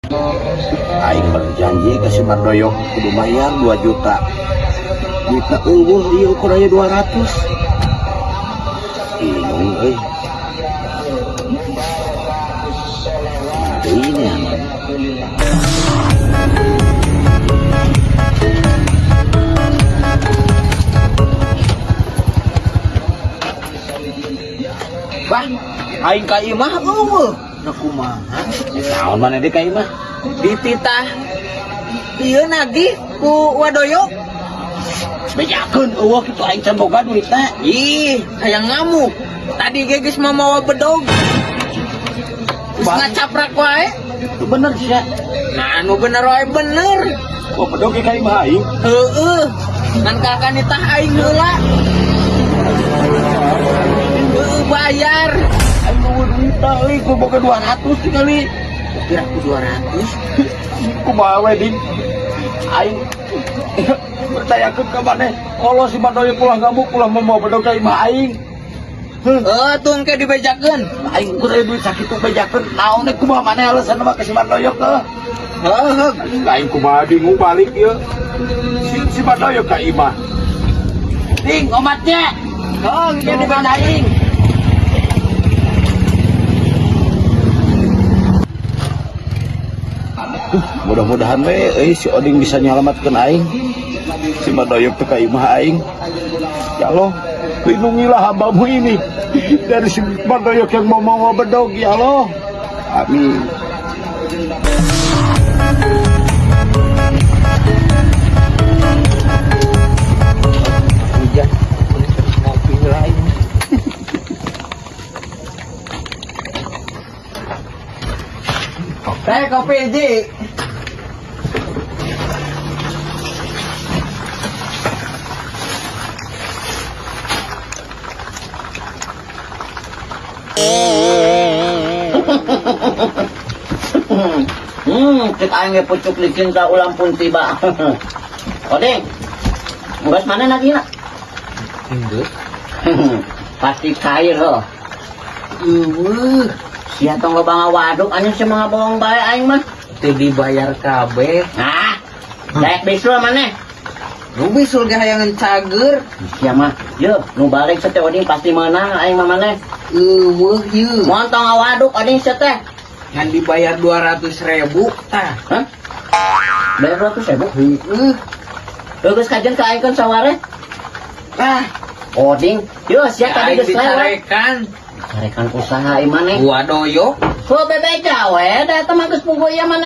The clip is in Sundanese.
Aing berjanji ke si Mardoyok kudu bayar 2 juta. Duitna euweuh ieu ukur aya 200. Bingung euy. Nah, deui nya. Bah, aing ka imah euweuh. Nah kumaha? Naon maneh deui ka imah? Dititah ieu nagih ku Wadoyo. Bejakeun euweuh kitu aing can boga duitna. Ih, hayang ngamuk. Tadi ge geus mamawa bedog. Geus ngacaprak wae. Itu bener sih ya. Nah, anu bener wae bener. Gua bedog ka imah aing. Heeh. Ngan kakan nitah aing heula. Heueuh bayar. Aing euweuh duitna euy, gua boga 200 kali. Kira ku 200. Kumaha we ding? Aing percayakeun ka maneh. Allah si Mardoyok ulah ngamuk ulah mamawa bedog ka imah aing. Heuh, tuh engke dibejakeun. Aing ukur aya duit sakitu bejakeun naon teh kumaha maneh alasan mah ka si Mardoyok teh. Heuh, Aing kumaha bingung balik ieu. Si Mardoyok ka imah. Ding omatnya. Heuh, engke Di aing. Mudah-mudahan we euy si Oding bisa nyelamatkeun aing. Si Mardoyok teh ka imah aing. Ya Allah, lindungilah hambamu ini dari si Mardoyok yang mau mawa bedog ya Allah. Amin. Hujan. Ngopi lain. Teh kopi ji. Cek aing ge pucuk licin ka ulang pun tiba. Oding. Geus mana nagihna? Geus. Pasti cair heuh. Eueuh, Sia tong loba ngawaduk anjing sia mah ngabohong bae aing mah. Teu dibayar kabeh. Ah. Daek bisul maneh. Nu bisul ge hayangan cager. Sia mah, yeuh, nu balik sia teh Oding pasti meunang aing mah maneh. Eueuh yeuh. Moal tong ngawaduk Oding sia teh. Ngan dibayar 200.000 tah. Hah? Bayar 200.000? Heueuh. Geus kajen ka aing kan saware. Tah, Oding, yeuh sia tadi aing geus lewat. dicarekan. Carekan usaha ieu maneh. Wadoyo. Heuh bebeja we, da eta mah geus pungku ieu maneh.